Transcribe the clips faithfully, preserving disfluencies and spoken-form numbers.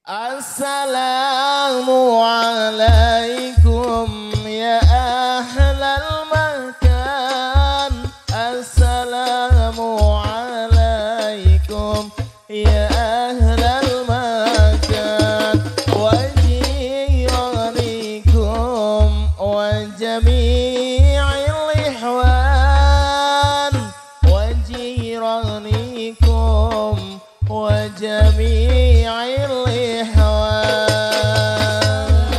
السلام عليكم يا أهل المكان. السلام عليكم يا أهل المكان وجيرانكم وجميع الإخوان وجيرانكم وجميع الإخوان.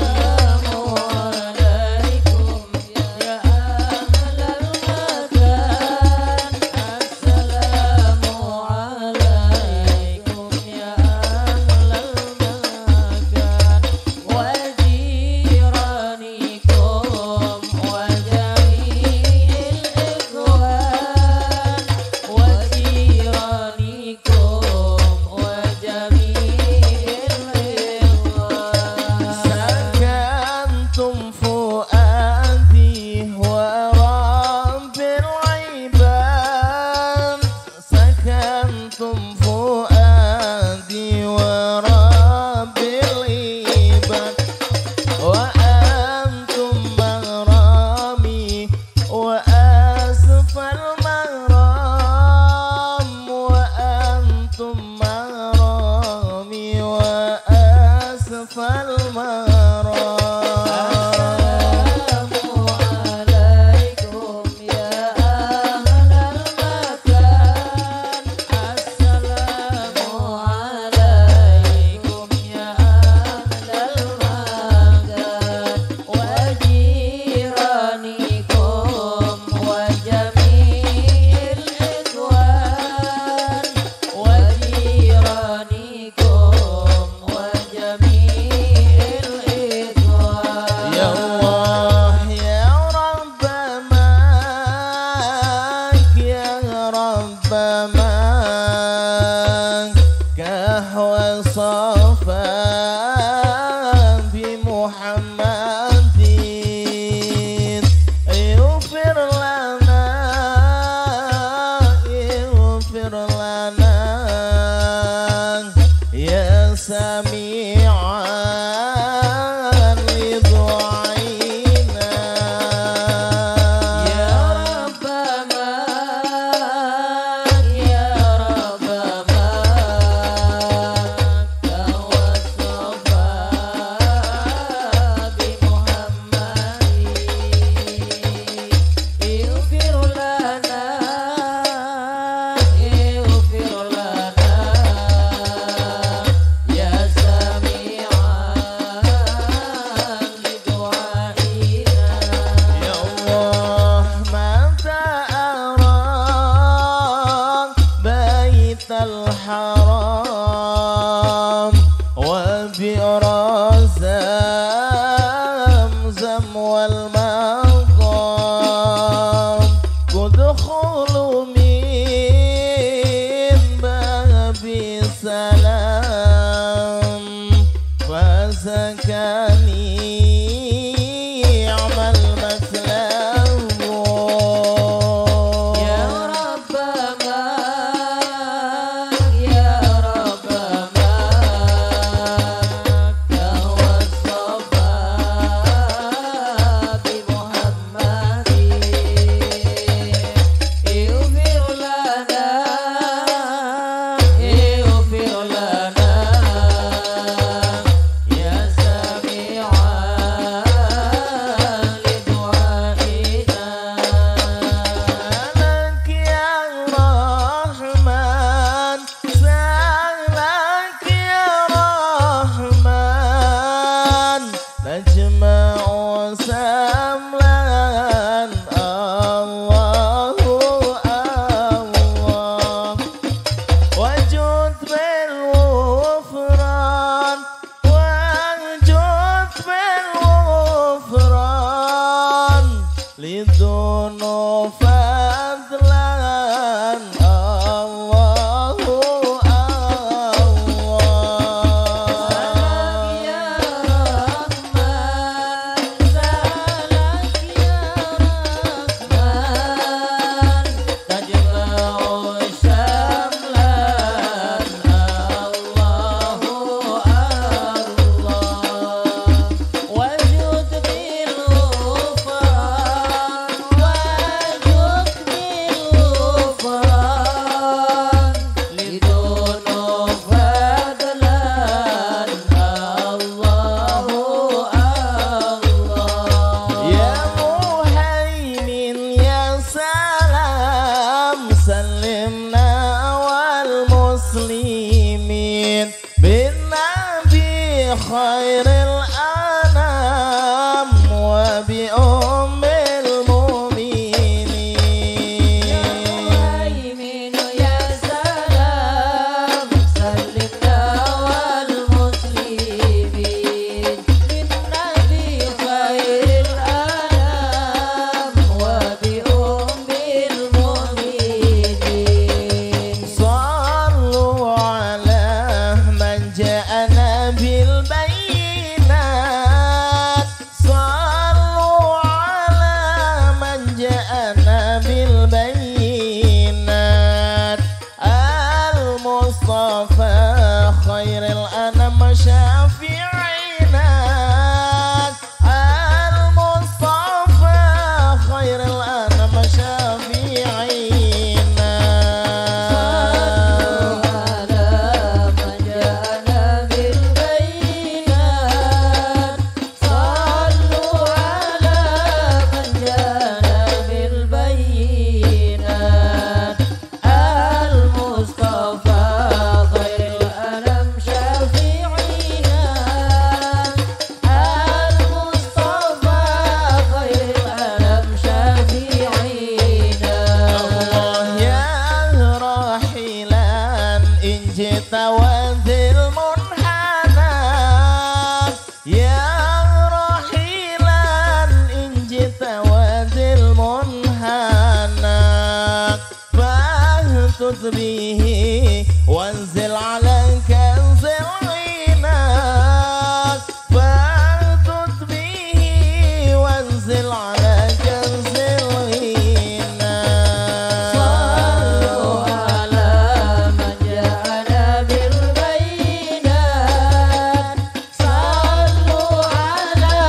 السلام عليكم يا أهل المكان. السلام عليكم يا أهل المكان. وجيرانكم وجميع الإخوان. وجيرانكم وجميع الإخوان. سكنتم فؤادي ورب العباد. سكنتم فؤادي ورب العباد. وأنتم مغرامي وأسفى المغرام. وأنتم مغرامي وأسفى المغرام. السلام عليكم يا أهل المكان. السلام عليكم يا أهل المكان. وجيرانكم وجميع الإخوان. وجيرانكم وجميع الإخوان. يا الله، يا رب مكة، يا رب مكة والصفا بمحمد. اغفر لنا، اغفر لنا يا سميعا لدعائنا. يا رب مكة، يا رب مكة والصفا بمحمد. اغفر لنا، اغفر لنا يا سميعا لدعائنا. يا الله، متى أرى بيت الحرام وبئر زمزم والمقام. ادخل من باب السلام فذاك نعم المطلب. يا رب مكة، يا رب مكة والصفا بمحمد. اغفر لنا، اغفر لنا يا سميعا لدعائنا. سألك يا رحمن، سألك يا رحمن، نجمع شملا، الله، الله. وجد بالغفران، وجد بالغفران للذنوب فضلا، الله، الله. سلام يا رحمن، سلام به وانزل على كنز الغنى، فاخطط به وانزل على كنز الغنى. صلوا على من جاءنا بالبينات. صلوا على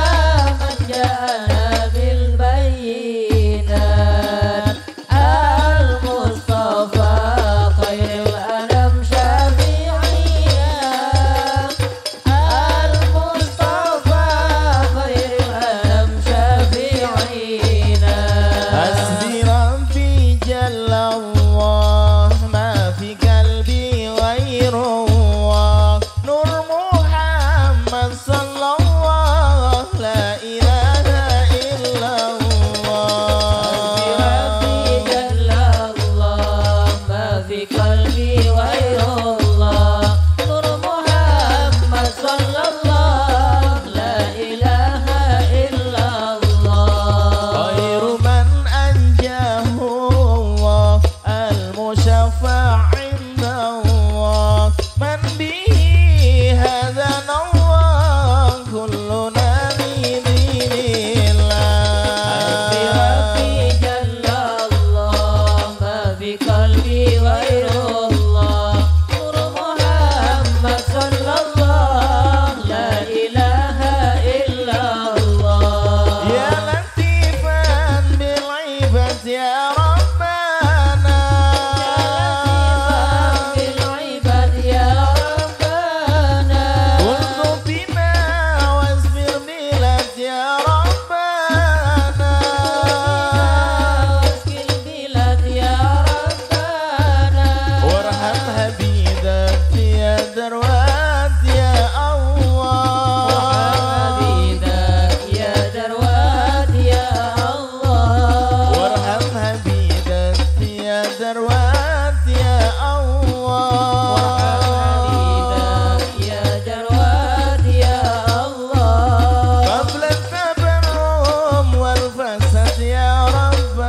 من جاءنا بالبينات. المصطفى خير الأنام شفيعنا. المصطفى خير الأنام شفيعنا. حسبي ربي جل الله، ما في قلبي غير الله. نور محمد صلى الله، لا إله إلا الله. حسبي ربي جل الله، ما في قلبي غير الله. نور محمد صلى الله، لا إله إلا الله. خير من أنجاه الله، المشفع عند الله، من به هدانا الله، كلنا من دين الله. حسبي ربي جل الله، ما في قلبي غير الله. نور محمد صلى الله، لا إله إلا الله. يا لطيفا بالعباد يا ربنا. يا لطيفا بالعباد يا ربنا. الطف بنا واسق البلاد يا ربنا. الطف بنا واسق البلاد يا ربنا. وارحمها بذات يا ذروات يا الله. وارحمها بذات يا ذروات يا الله. وارحمها بذات يا ذروات يا الله. وارحمها بذات يا ذروات يا الله. قبل التبرم والفساد يا ربنا. قبل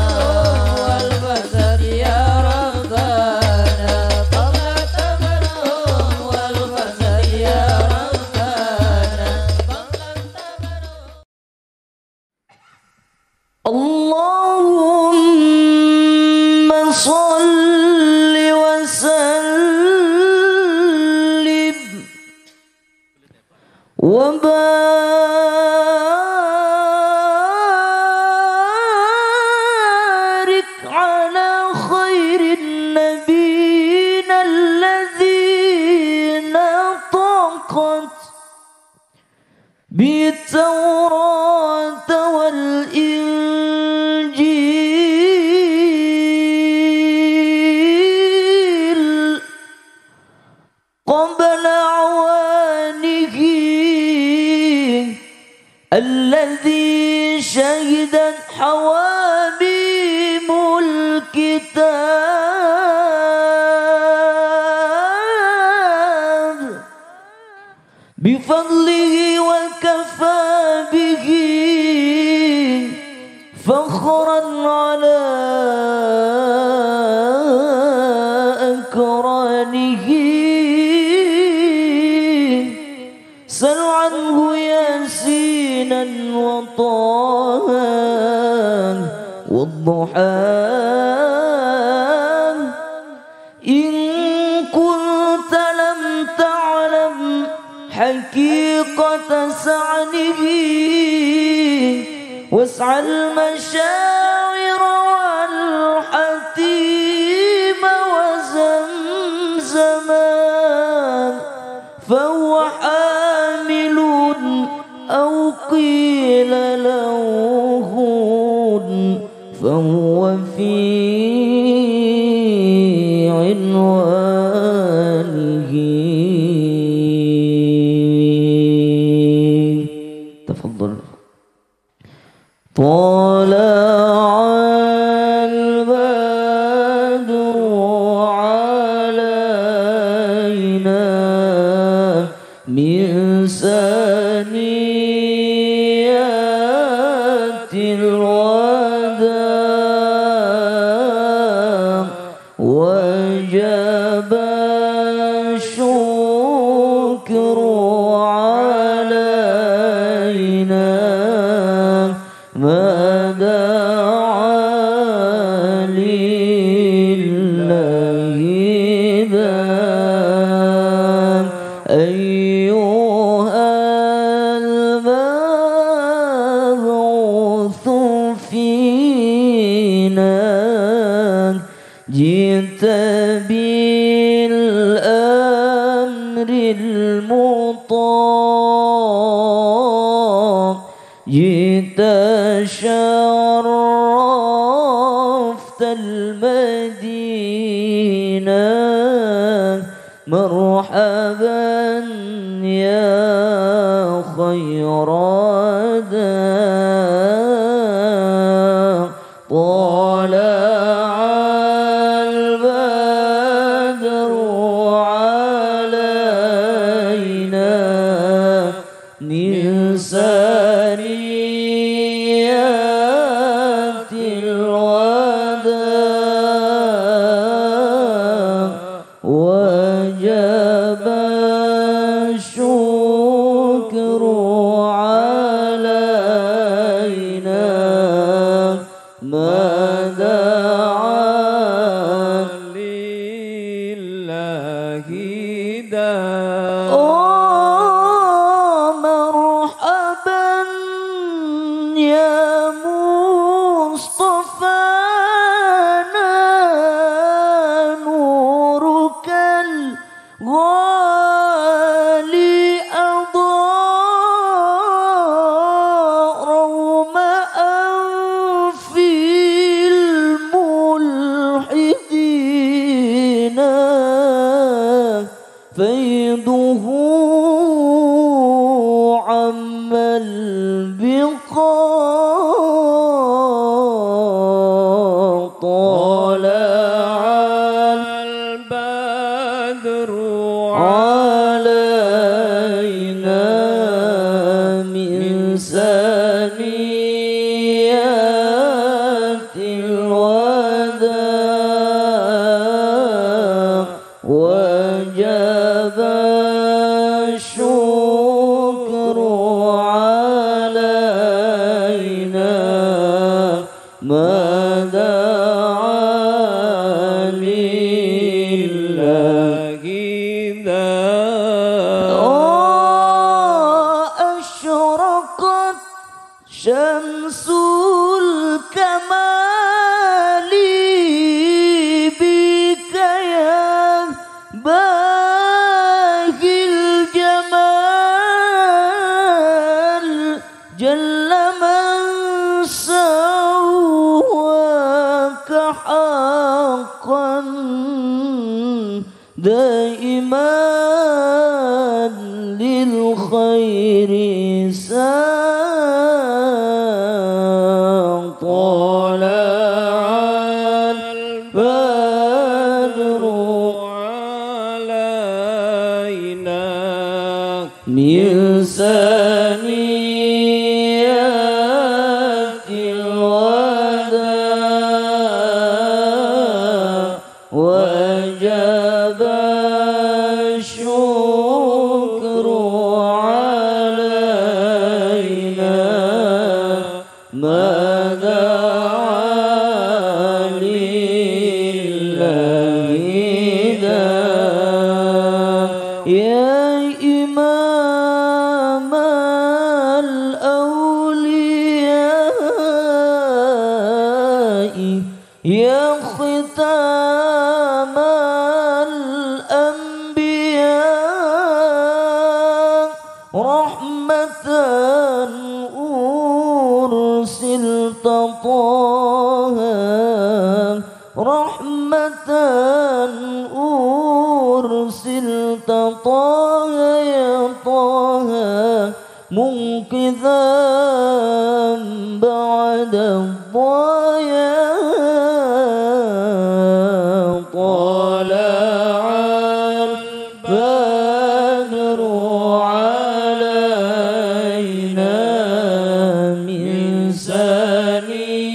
التبرم والفساد يا ربنا. قبل التبرم والفساد يا ربنا. قبل التبرم. اللهم صل وسلم وبارك على خير النبيين الذي نطقت به التوراة والإنجيل قبل أوانه الذي شهدت حواميم الكتاب بفضله وكفى به فخرا على أقرانه. سل عنه ياسينا وطه والضحى إن كنت لم تعلم حقيقة شأنه، واسأل المشاعر والحطيم وزمزما، فهو حامل أو قيل له هود، فهو في عنوانه. تفضل. طلع البدر علينا من ثنيات الوداع. جئت شرفت المدينة، مرحبا يا خير داع. طلع البدر علينا من ثنيات الوداع، وجب الشكر علينا ما دعا لله داع. Oh, مرحبا يا مصطفانا، نورك الغالي أضاء رغم أنف الملحدين. فيضه عم البقاع. طلع البدر علينا من ثنيات الوداع، وجب الشكر علينا ما دعا لله داع. Oh, أشرقت شمس الكمال بك يا باهي الجمال، جل من سواك حقا دائما للخير ساق. طلع البدر علينا من ثنيات الوداع، وجب الشكر علينا ما دعا لله داع. يا إمام الأولياء، يا ختام الأنبياء، رحمة أرسلت طه، رحمة أرسلت طه، يا طه، منقذا بعد الضياع. طلع البدر علينا من ثنيات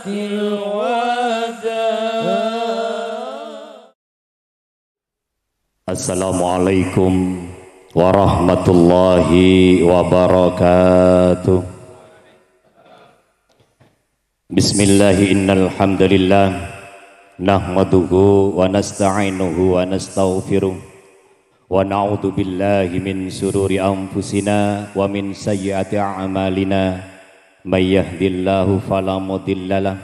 الوداع. Assalamualaikum warahmatullahi wabarakatuh. Bismillah, innal hamdalillah, nahmaduhu wa nasta'inuhu wa nastaghfiruh, wa na'udzu billahi min syururi anfusina wa min sayyiati a'malina. May yahdillahu fala mudhillalah,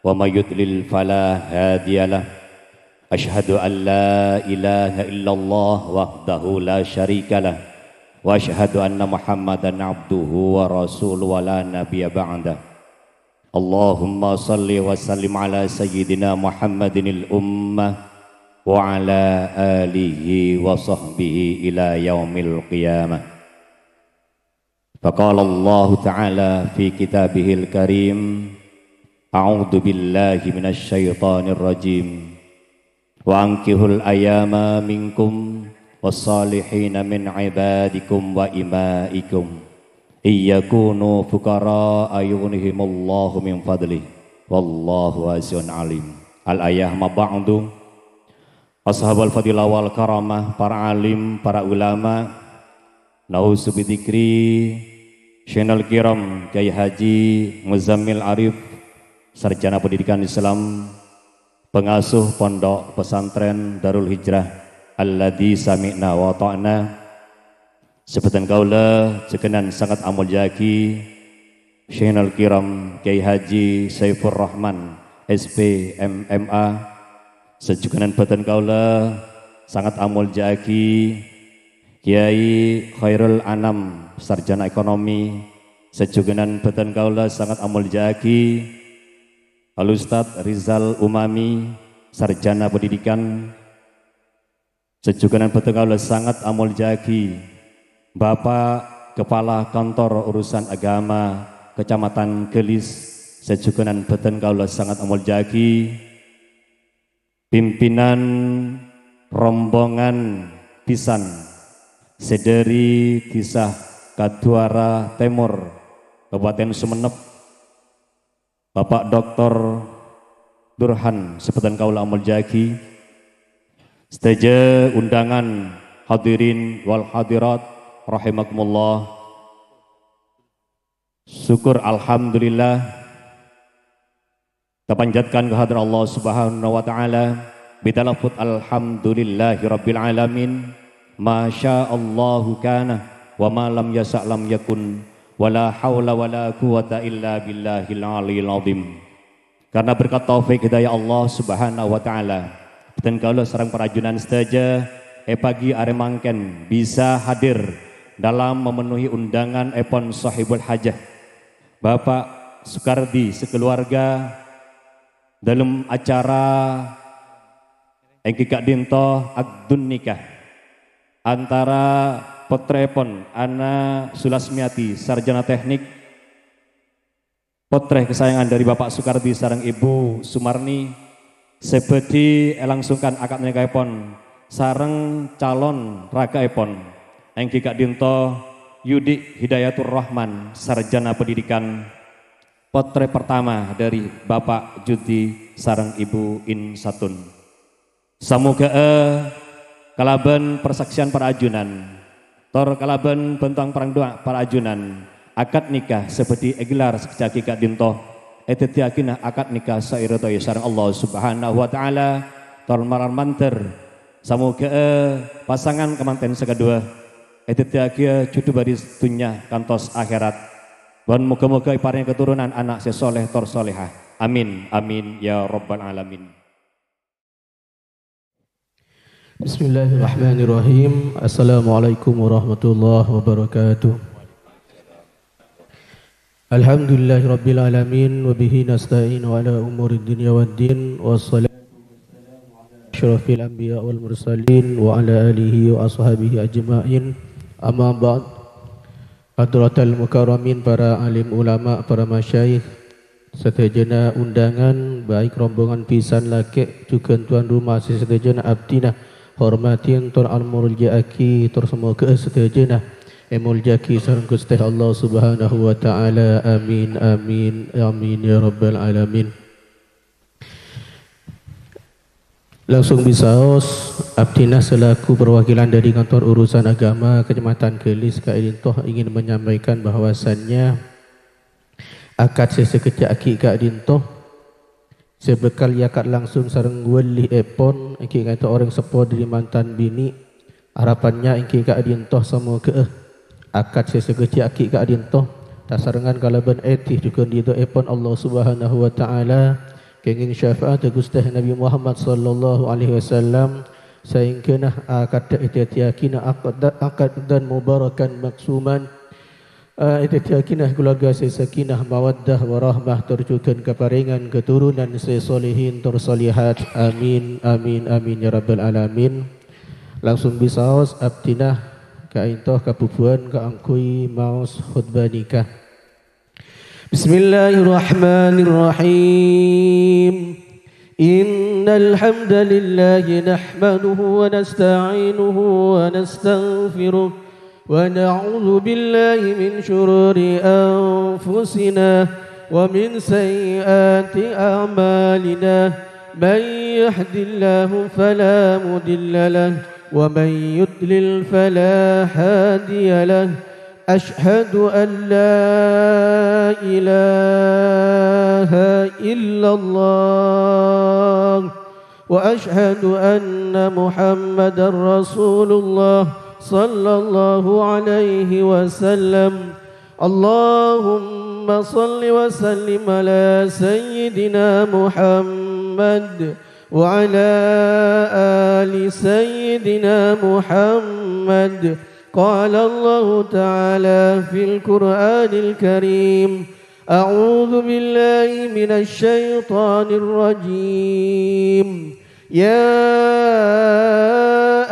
wa may yudlil fala hadiyalah. Asyhadu an la ilaha illallah wahdahu la syarikalah, وأشهد أن محمدا عبده ورسوله ولا نبي بعده. اللهم صل وسلم على سيدنا محمد الأمة وعلى آله وصحبه إلى يوم القيامة. فقال الله تعالى في كتابه الكريم: أعوذ بالله من الشيطان الرجيم. وأنكحوا الأيامى منكم والصالحين من عبادكم وإمائكم إن يكونوا فقراء يغنهم الله من فضله والله واسع عليم. الآية. أما بعد، أصحاب الفضيلة والكرامة, para alim, para ulama, na'udzubidzikri, Syaikhul Kiram Kiai Haji Muzammil Arif, Sarjana Pendidikan Islam, pengasuh Pondok Pesantren Darul Hijrah Alladzi Sami'na wa Ata'na. Sè bhâdhân kaulâ jhughân sanget amoljâ'aghi Syaikhul Kiram Kiai Haji Saifur Rahman, S P, M M A. Sè jhughân bhâdhân kaulâ sanget amoljâ'aghi Kiai Khairul Anam, Sarjana Ekonomi. Sè jhughân bhâdhân kaulâ sanget amoljâ'aghi Al Ustadz Rizal Umami, Sarjana Pendidikan. Sè jhughân bhâdhân kaulâ sanget amoljâ'aghi Bapak Kepala Kantor Urusan Agama Kecamatan Gelis. Sè jhughân bhâdhân kaulâ sanget amoljâ'aghi pimpinan rombongan bhisan sè dhâri Dhisa Kaduwara Tèmor, Kabupaten Sumenep, Bapak Doktor Durhan, sè bhâdhân kaulâ amoljâ'aghi. Sadhâjâ undangan, hadirin wal hadirat rahimakumullah. Syukur, alhamdulillah, kapanjhâtkan ka hadrat Allah Subhanahu wa Ta'ala bi talaffuz alhamdulillahirabbil alamin. Ma syaa Allahu kana, wa ma lam yasya' lam yakun, wa la haula wa la quwwata illa billahil aliyil azim. Karena berkat taufik hidayah Allah Subhanahu wa Ta'ala, bhâdhân kaulâ sareng para ajunan sadhâjâ è pagi arè mangkèn bisa hadir dalam memenuhi undangan èpon Sohibul Hajah, Bapak Sukardi sekeluarga, dalam acara èngghi ka'dinto akdun nikah antara pottrèèpon Ana Sulasmiyati, Sarjana Teknik, pottrè kasayangan dhâri Bapak Sukardi sareng Ibu Sumarni, sè bhâdhi èlangsungkan akad nikahèpon sareng calon raka'èpon, èngghi ka'dinto Yudi Hidayatur Rahman, Sarjana Pendidikan, pottrè pertama dhâri Bapak Judi sareng Ibu Insatun. Samoghâ'â kalabân parsaksèyan para ajunan, tor kalabân bhântowan parang du'a para ajunan, akad nikah sè bhâdhi ègelar sakejjhâ' aghi ka'dinto èdhâddhiyâghina akad nikah sè èrèdhoi sareng Allah Subhanahu wa Ta'ala, tor malar mandhâr. Samoghâ'â pasangan kamantèn sè kaduwâ èdhâddhiyâghiyâ jhudhu bâris dhunnya kantos akhèrat. Bân moghâ-moghâ èparèngè katoronan ana' sè soleh tor solehah. Amin, amin, ya rabbal alamin. Bismillahirrahmanirrahim. Assalamualaikum warahmatullahi wabarakatuh. Alhamdulillahirabbil alamin, wa bihi nasta'inu ala umurid dunya waddin. Wassalatu wassalamu ala asyrafil anbiya wal mursalin wa ala alihi wa ashabihi ajma'in. Amma ba'd. Hadratal mukarramin, para alim ulama, para masyayikh, sadhâjâna undangan, baik rombongan bhisan lakè', jhughân tuan rumah sè sadhâjâna abdhina hormadhi tor amoljâ'aghi, tor samoghâ'â sadhâjâna èmoljâ'aghi sareng Ghustè Allah Subhanahu wa Ta'ala. Amin, amin, amin, ya rabbal alamin. Langsung bisaos, abdhina selaku perwakilan dari Kantor Urusan Agama Kecamatan Gelis ka'dinto ingin menyampaikan bahwasannya akad sè sakejjhâ' aghi ka'dinto sè bhâkal èakad langsung sareng walièpon, èngghi ka'dinto orèng seppo dhâri mantan binè'. Arapannya èngghi ka'dinto samoghâ'â akad sè sakejjhâ' aghi ka'dinto tasarengngan kalabân èdhi jhughân ridhoèpon Allah Subhanahu wa Ta'ala, kèngèng syafa'atta Ghustè Nabi Muhammad sallallahu alaihi wasallam, Saèngghâna akadhâ èdhâddhiyâghinah akad-, akadan mubarakan maksuman, eh, èdhâddhiyâghinah keluarga sè sakinah, mawaddah, warahmah, tor jhughân kaparèngan keturunan sè solihin tor solihat. Amin, amin, amin, ya rabbal alamin. Langsung bisaos abdhina kaènto kabubbuwân kaangghuy maos khutbah nikah. بسم الله الرحمن الرحيم. إن الحمد لله نحمده ونستعينه ونستغفره، ونعوذ بالله من شرور أنفسنا ومن سيئات أعمالنا. من يهد الله فلا مضل له، ومن يضلل فلا هادي له. أشهد أن لا إله إلا الله، وأشهد أن محمدا رسول الله، صلى الله عليه وسلم. اللهم صل وسلم على سيدنا محمد وعلى آل سيدنا محمد. قال الله تعالى في القرآن الكريم: أعوذ بالله من الشيطان الرجيم. يا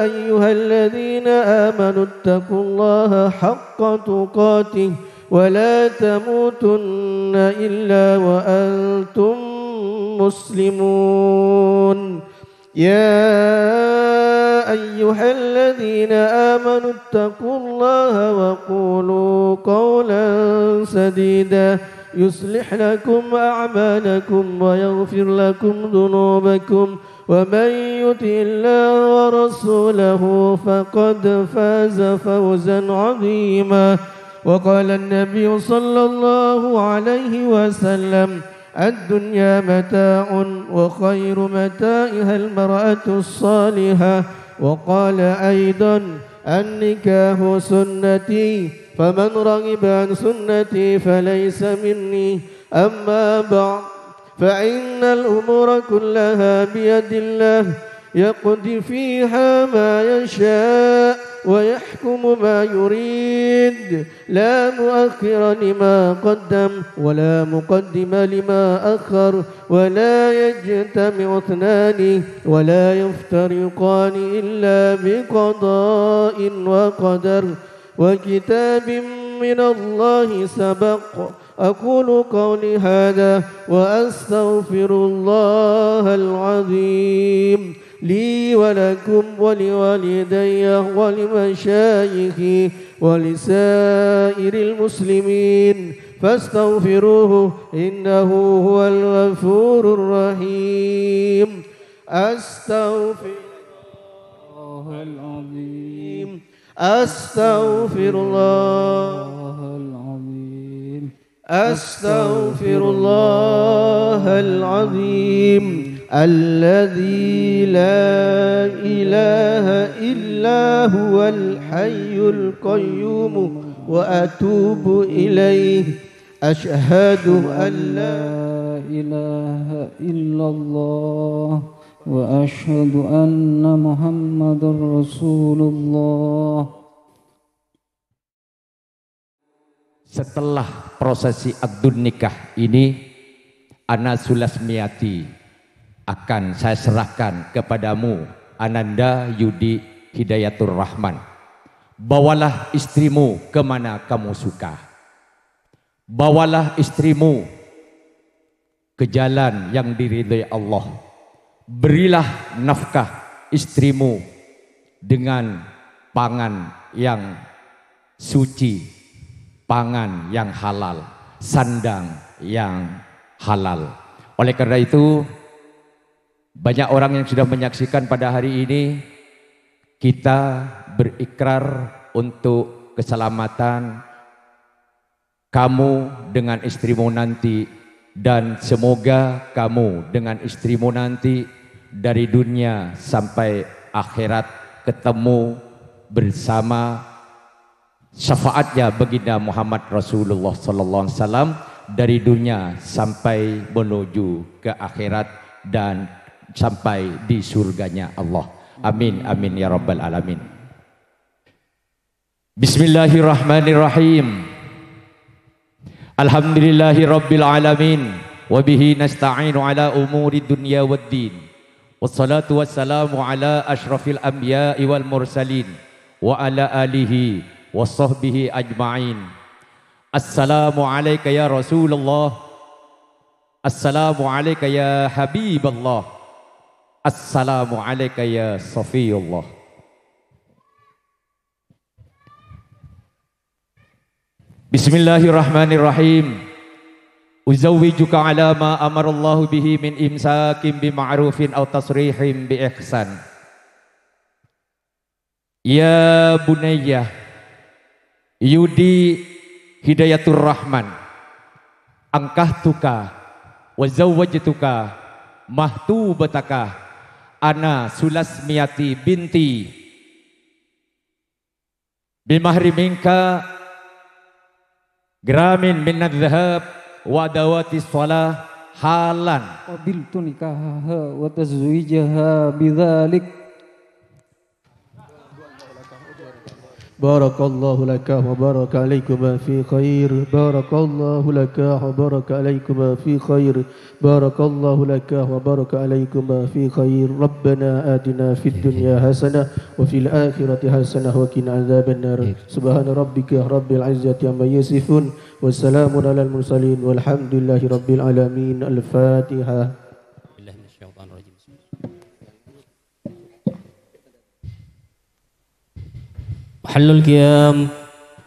أيها الذين آمنوا اتقوا الله حق تقاته ولا تموتن إلا وأنتم مسلمون. يا أيها الذين آمنوا اتقوا الله وقولوا قولا سديدا يصلح لكم أعمالكم ويغفر لكم ذنوبكم، ومن يطع الله ورسوله فقد فاز فوزا عظيما. وقال النبي صلى الله عليه وسلم: الدنيا متاع وخير متاعها المرأة الصالحة. وقال أيضا: النكاح سنتي، فمن رغب عن سنتي فليس مني. أما بعد، فإن الأمور كلها بيد الله، يقضي فيها ما يشاء ويحكم ما يريد، لا مؤخر لما قدم ولا مقدم لما أخر، ولا يجتمع اثنان ولا يفترقان إلا بقضاء وقدر وكتاب من الله سبق. أقول قولي هذا وأستغفر الله العظيم لي ولكم ولوالدي ولمشايخي ولسائر المسلمين، فاستغفروه إنه هو الغفور الرحيم. أستغفر الله العظيم. أستغفر الله العظيم. أستغفر الله العظيم الذي لا إله إلا هو الحي القيوم وأتوب إليه. أشهد أن لا إله إلا الله وأشهد أن محمدا رسول الله. Setelah prosesi akdun nikah ini, Ana Sulasmiyati akan saya serahkan kepadamu, Ananda Yudi Hidayatur Rahman. Bawalah istrimu ke mana kamu suka. Bawalah istrimu ke jalan yang diridhoi Allah. Berilah nafkah istrimu dengan pangan yang suci, pangan yang halal, sandang yang halal. Oleh karena itu, banyak orang yang sudah menyaksikan pada hari ini, kita berikrar untuk keselamatan kamu dengan istrimu nanti, dan semoga kamu dengan istrimu nanti dari dunia sampai akhirat ketemu bersama syafaatnya Baginda Muhammad Rasulullah sallallahu alaihi wasallam dari dunia sampai menuju ke akhirat dan sampai di surganya Allah. Amin, amin, ya rabbal alamin. Bismillahirrahmanirrahim. Alhamdulillahi rabbil alamin. Wa bihi nasta'inu ala umuri dunya waddin. Wassalatu wassalamu ala asyrafil anbiya'i wal mursalin. Wa ala alihi wa sahbihi ajma'in. Assalamu alaika ya Rasulullah. Assalamu alaika ya Habiballah. Assalamu alaika ya Safiyullah. Bismillahirrahmanirrahim. Uzawwijuka ala ma amarallahu bihi min imsakin bima'rufin aw tasrihim bi ihsan. Ya bunayya, yudi hidayatur rahman, angkahtuka wa zawwajtuka mahtubataka ana Sulasmiyati binti bimahri minka gramin minadz dzahab wa adawatis shalah halan. Qabiltu nikahaha wa tazwijaha bidzalik. Barakallahu laka wa baraka alaikuma fi khair. Barakallahu laka wa baraka alaikuma fi khair. Barakallahu laka wa baraka alaikuma fi khair. Rabbana atina fid dunya hasanah wa fil akhirati hasanah wa qina adzabannar. Subhana rabbika rabbil izzati amma yasifun. Wa salamun alal mursalin. Walhamdulillahi rabbil alamin. Al-Fatihah. محل القيام.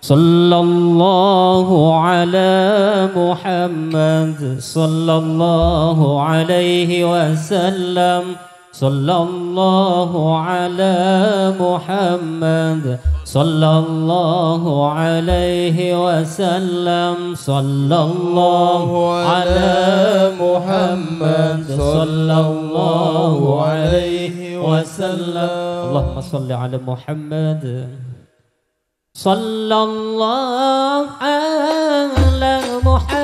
صلى الله على محمد، صلى الله عليه وسلم، صلى الله على محمد، صلى الله عليه وسلم، صلى الله على محمد، صلى الله عليه وسلم. اللهم صل على محمد. صلى الله على محمد،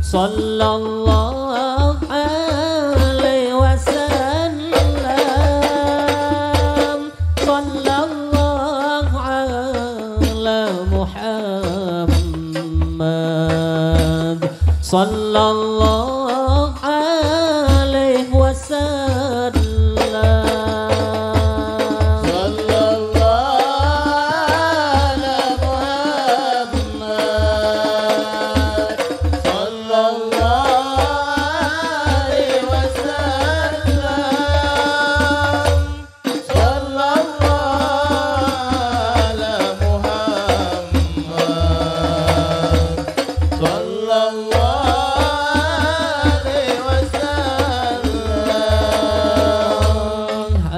صلى الله عليه وسلم، صلى الله على محمد، صلى الله عليه وسلم. صلى الله على محمد، صلى الله عليه وسلم. صلى الله على محمد، صلى الله عليه وسلم.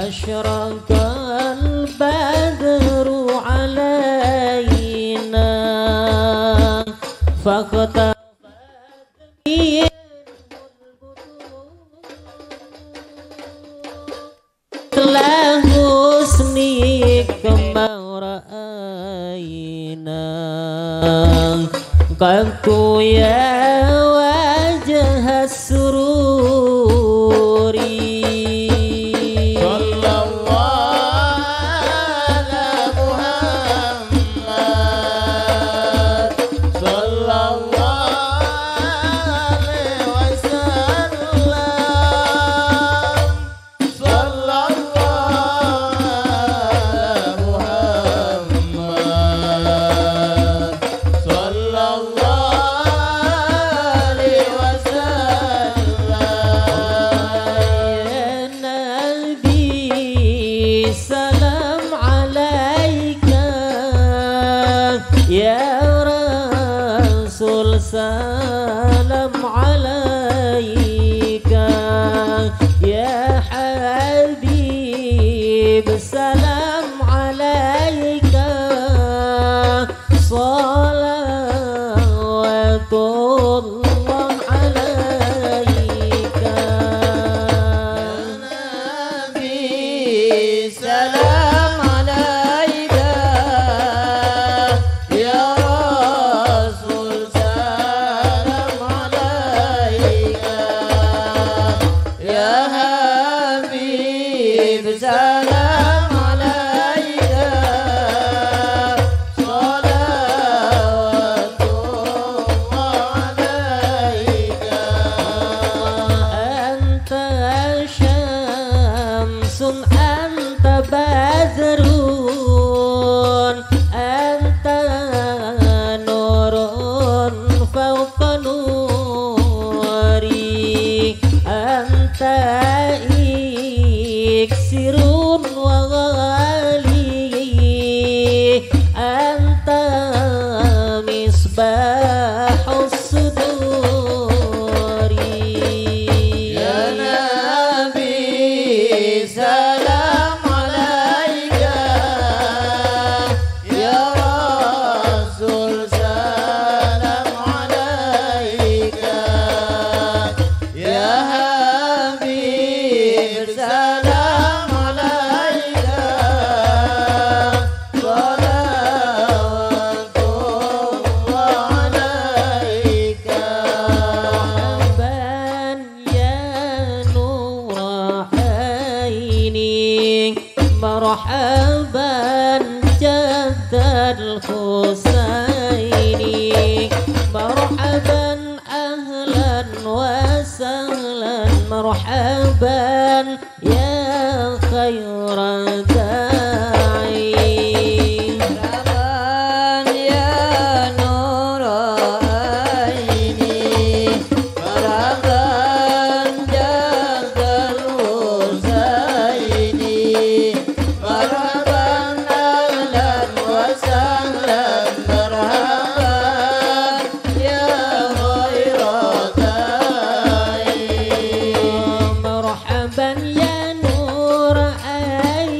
أشرق البدر علينا فاختفت منه البدور. مثل حسنك ما رأينا قط يا وجه السرور. صلى الله على محمد، صلى الله عليه وسلم. صلى الله على محمد، صلى الله عليه وسلم. يا نبي سلام عليك، يا رسول سلام عليك، يا حبيب سلام عليك، صلوات الله عليك. يا نبي سلام عليك، يا رسول سلام عليك، يا أنت بدر، أنت نور فوق نوري، أنت إكسير وغالي، أنت مصباح الصدور. يا نبي سلام عليك، يا رسول سلام عليك، يا حبيب سلام عليك، صلوات الله عليك. مرحبا يا نور عيني، مرحبا جد الحسين، مرحبا أهلا وسهلا، مرحبا يا خير داعي. مرحبا يا نور عيني، مرحبا جد الحسين، مرحبا أهلا وسهلا، مرحبا يا خير داعي. مرحبا يا نور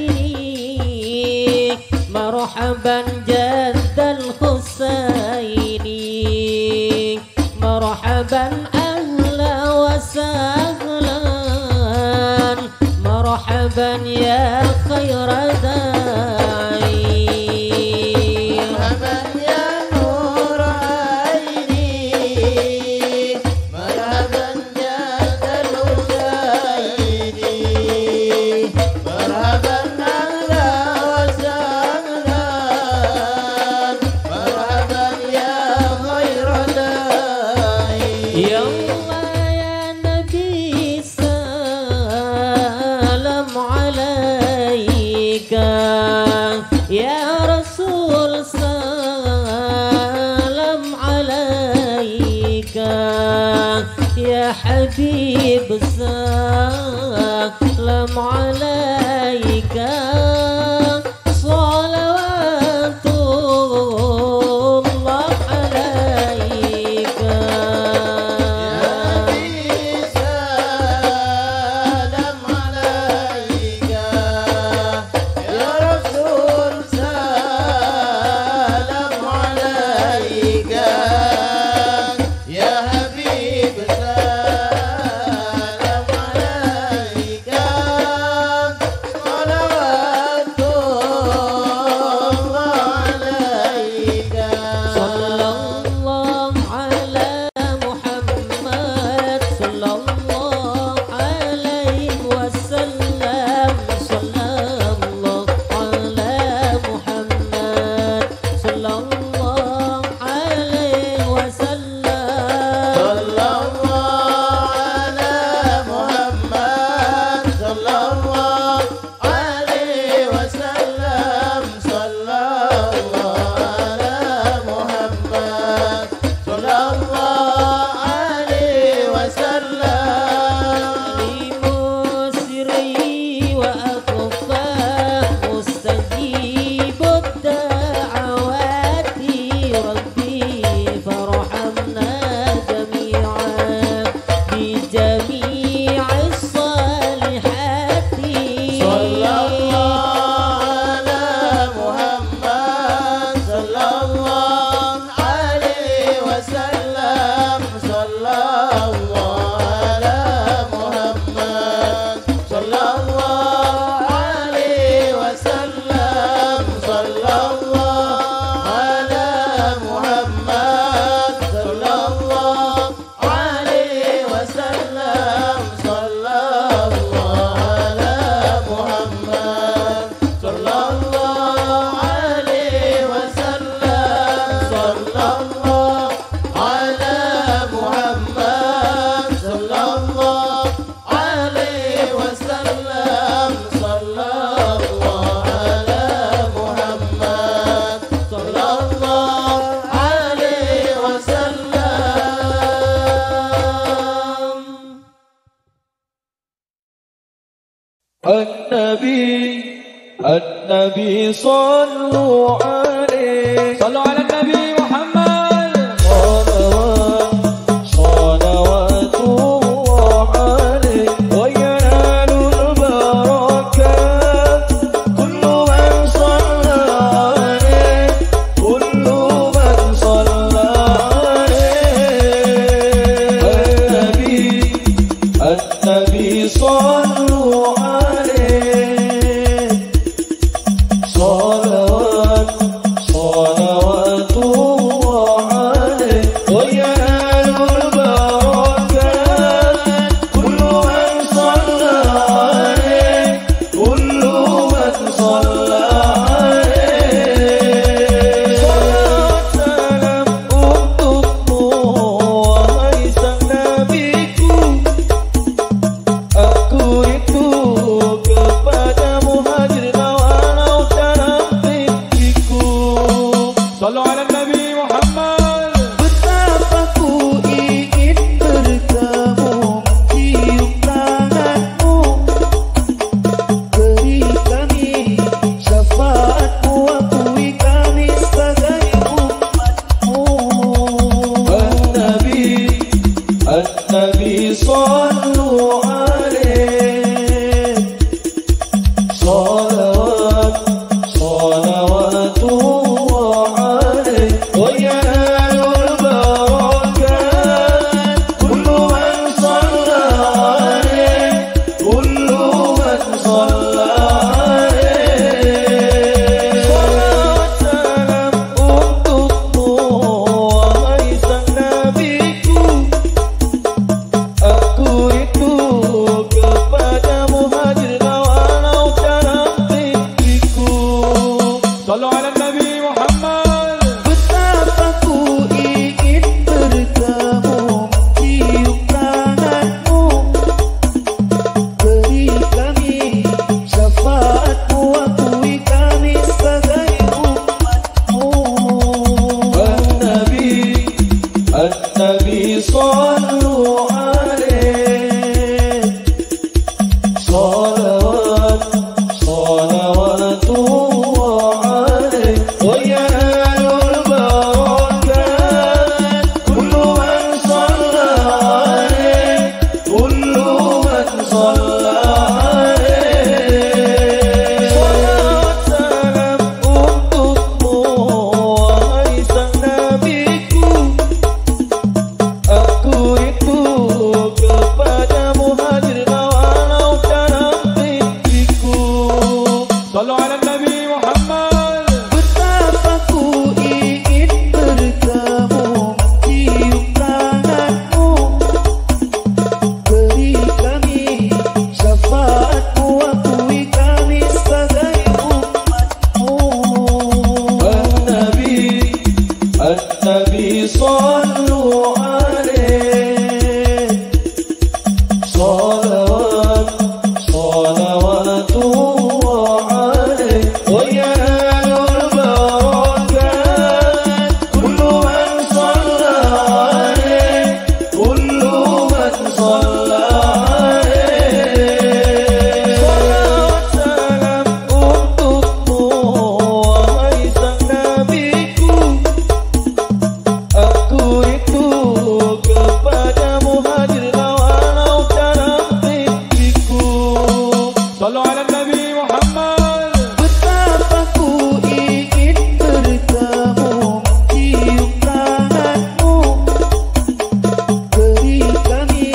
عيني، مرحبا جد الحسين، مرحبا أهلا وسهلا، مرحبا يا خير داعي. مرحبا يا نور عيني، مرحبا جد الحسين، مرحبا أهلا وسهلا، مرحبا يا خير داعي. يا الله يا نبي سلام عليك، يا رسول سلام عليك، يا حبيب سلام عليك، صلوات الله عليك. يا نبي سلام عليك، يا رسول سلام عليك، يا حبيب سلام عليك، صلوات النبي صلوا عليه. صلوا على النبي محمد. صلوات، صلوات الله عليه وينال البركات. كل من صلى عليه، كل من صلى عليه. النبي، النبي صلوا عليه. صلوات، صلوات الله عليه وينال البركات. كل من صلى عليه، كل من صلى عليه. Shalawat salam untukmu, wahai sang Nabiku. Aku rindu kepada Muhajirin walau dalam mimpiku. Shallu ala Nabi Muhammad. Betapa ku ingin bertemu, mencium tanganmu. Beri kami syafaatmu, akui kami sebagai umatmu. An-Nabi, An-Nabi, shallu alaihi. Shalawat, shalawatullah alaihi. Wa yanalul barakat kullu man shalla alaihi. Kullu man shalla alaihi. Shalawat salam untukmu, wahai sang Nabiku. Aku rindu kepada Muhajirin walau dalam mimpiku. Shallu ala Nabi Muhammad. Betapa ku ingin bertemu, mencium tanganmu. Beri kami syafaatmu, akui kami sebagai umatmu. An-Nabi, An-Nabi, shallu alaihi. Shalawat, shalawatullah alaihi. Wa yanalul barakat kullu man shalla alaihi. Kullu man shalla alaihi. Shalawat salam untukmu, wahai sang Nabiku. Aku rindu kepada Muhajirin walau dalam mimpiku. Shallu ala Nabi Muhammad. Betapa ku ingin bertemu, mencium tanganmu. Beri kami syafaatmu, akui kami sebagai umatmu. An-Nabi, An-Nabi, shallu alaihi. Shalawat, shalawatullah alaihi. Wa yanalul barakat kullu man shalla alaihi. Kullu man shalla alaihi. Shalawat salam untukmu, wahai sang Nabiku. Aku rindu kepada Muhajirin walau dalam mimpiku. Shallu ala Nabi Muhammad. Betapa ku ingin bertemu, mencium tanganmu. Beri kami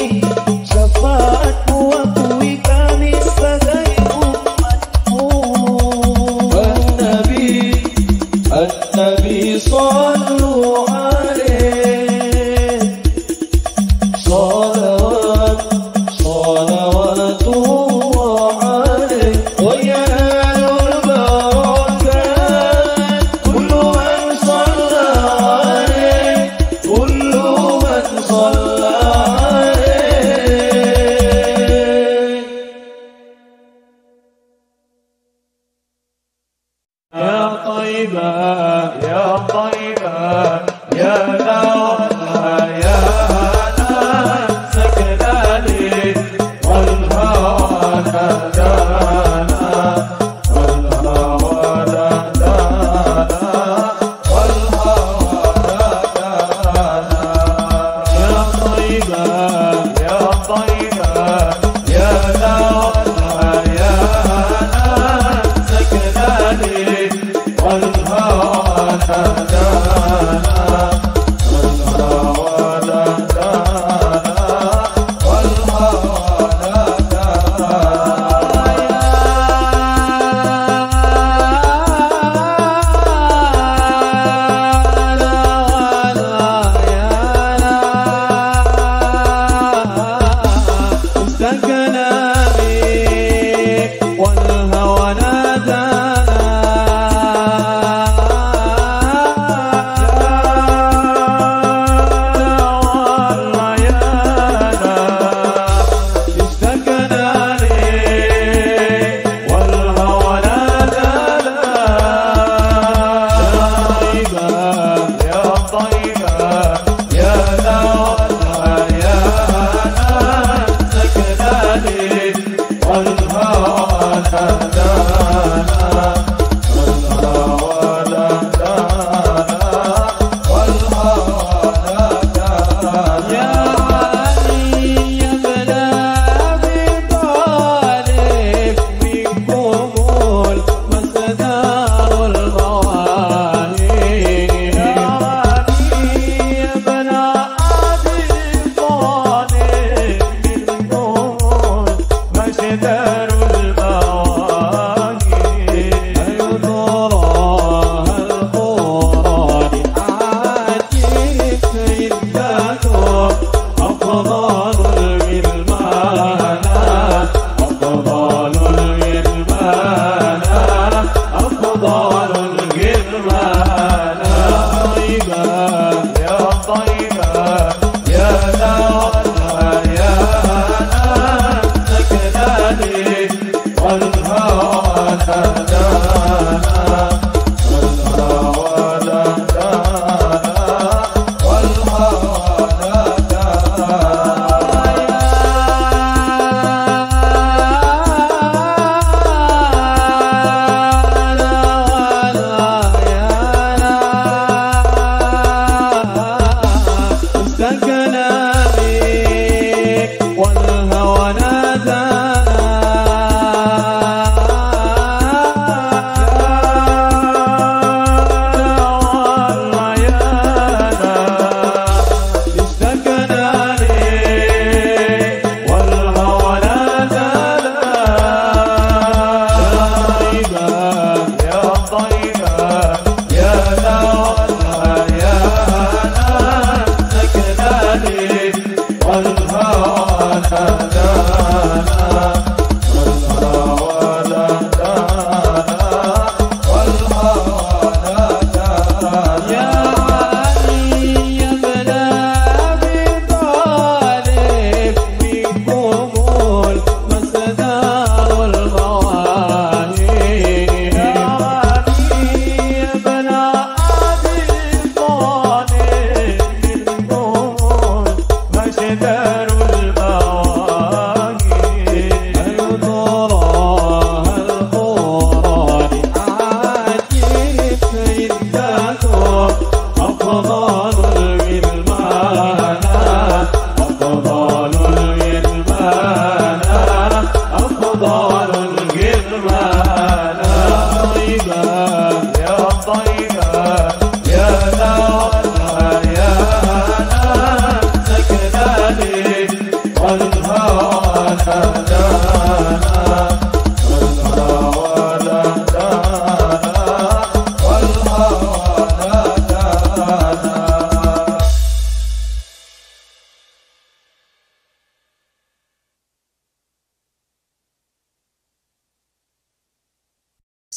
syafaatmu, akui kami sebagai umatmu. An-Nabi, An-Nabi, shallu alaihi. Shalawat, shalawatullah alaihi. Wa yanalul barakat kullu man shalla alaihi. Kullu man shalla alaihi. يا طيبة، يا طيبة، يا دواء، يا هنا سكناني، والهوى نادانا، والهوى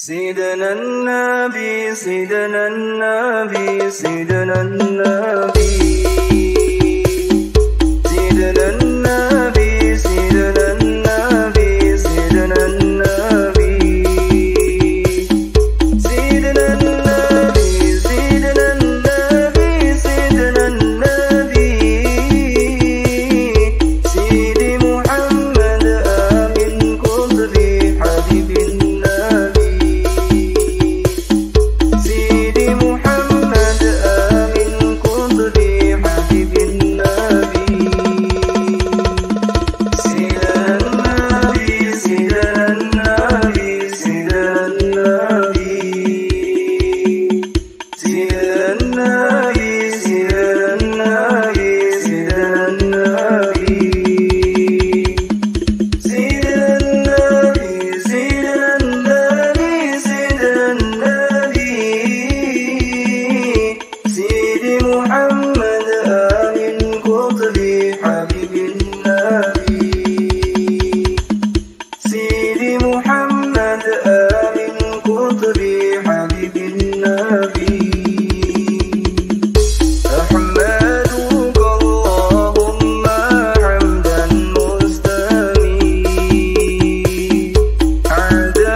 سيدنا النبي، سيدنا النبي، سيدنا النبي. سيدنا النبي، سيدنا النبي، سيدنا النبي. سيدنا النبي، سيدنا النبي، سيدنا النبي. سيدي محمد آمين قطبي حبيب النبي. سيدي محمد آمين قطبي حبيب النبي. سيدنا النبي، سيدنا النبي، سيدنا النبي. سيدنا النبي، سيدنا النبي، سيدنا النبي. سيدنا النبي، سيدنا النبي، سيدنا النبي. سيدي محمد آمين قطبي حبيب النبي. سيدي محمد آمين قطبي حبيب النبي. أحمدك اللهم حمدا مستميت على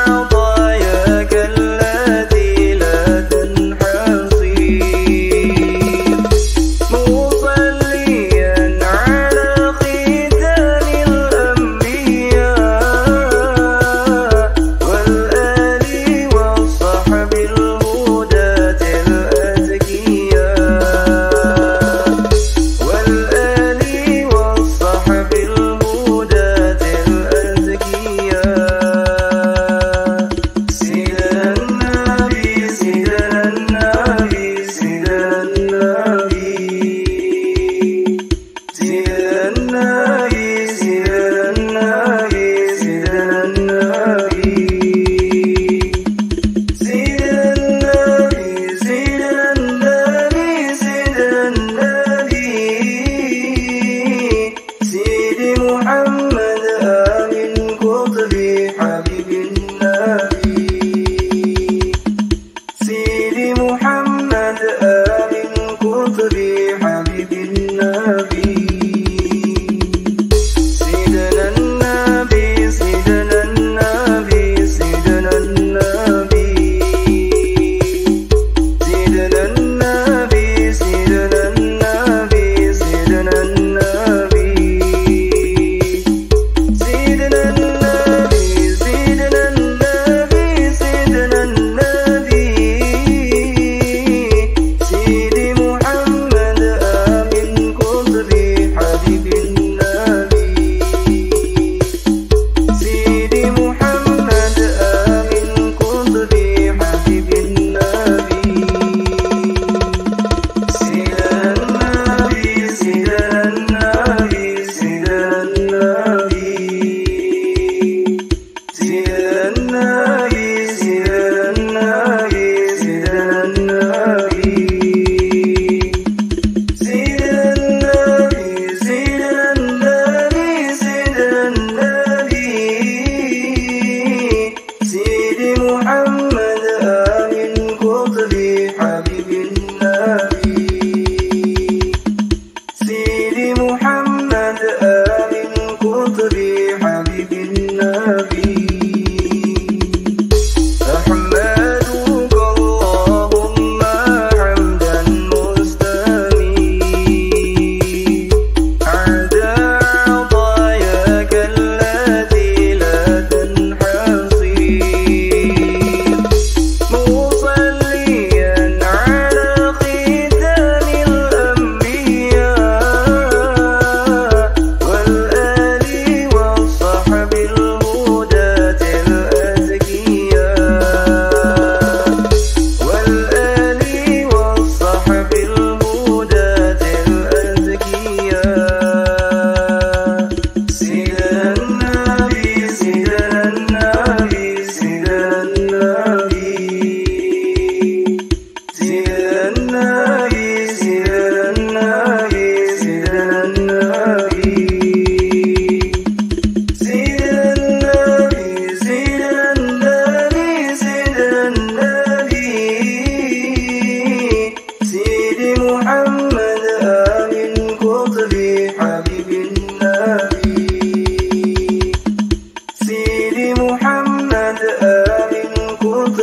عطاياك التي لا تنحصي. مصليا على ختام الأنبياء والآل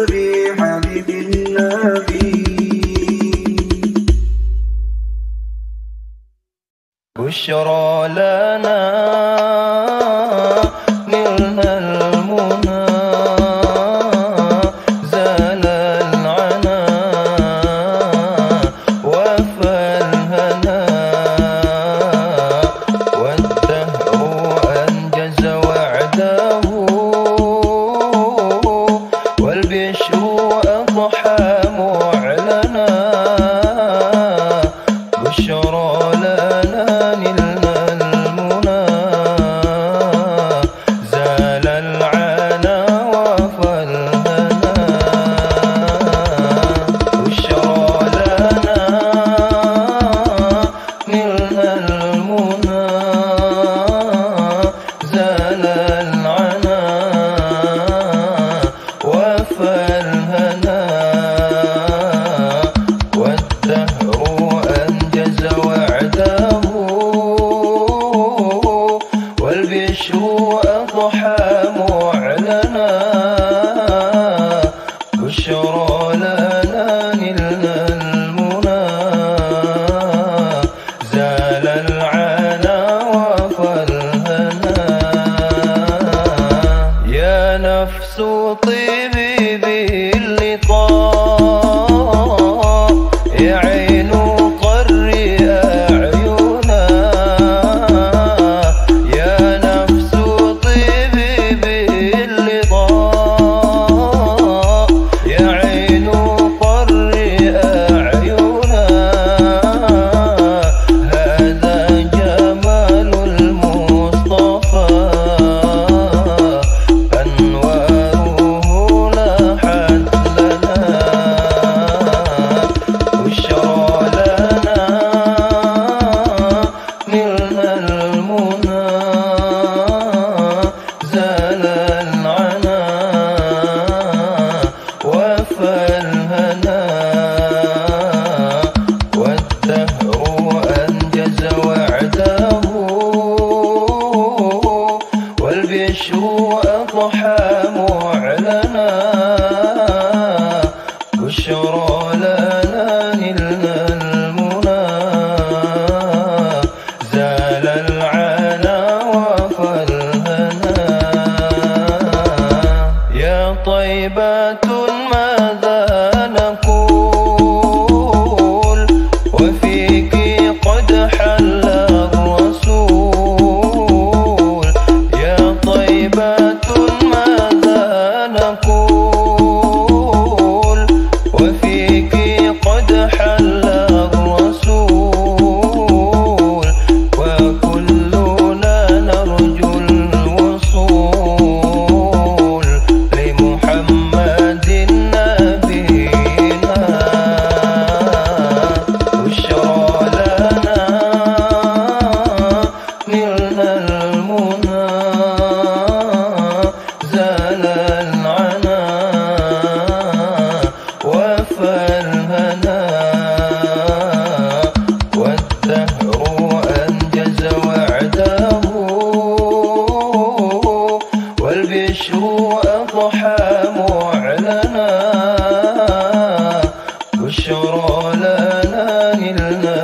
بحبيب النبي. بشرى لنا نلنا المنى زال العنا وفى الهنا والدهر أنجز وعده والبشر أضحى معلنا بشرى لنا نلنا المنى زال العنا وفى الهنا بشرى لنا نلنا المنى زال العنا وفى الهنا والدهر أنجز وعده والبشر أضحى معلنا بشرى لنا نلنا المنى زال العنا وفى الهنا يا نفس طيبي باللقاء يا عين قري أعينا يا نفس طيبي باللقاء يا عين قري أعينا هذا جمال المصطفى أنواره لاحت لنا بشرى لنا نلنا المنى زال العنا وفى الهنا والدهر أنجز وعده والبشر أضحى معلنا بشرى لنا نلنا المنى زال العنا وفى الهنا يا طيبة ماذا نقول وفيك قد حل الرسول يا طيبة ماذا نقول وفيك قد حل الرسول وكلنا نرجو الوصول لمحمد نبينا بشرى لنا نلنا المنى زال العنا وفى الهنا والدهر أنجز وعده والبشر أضحى معلنا بشرى لنا نلنا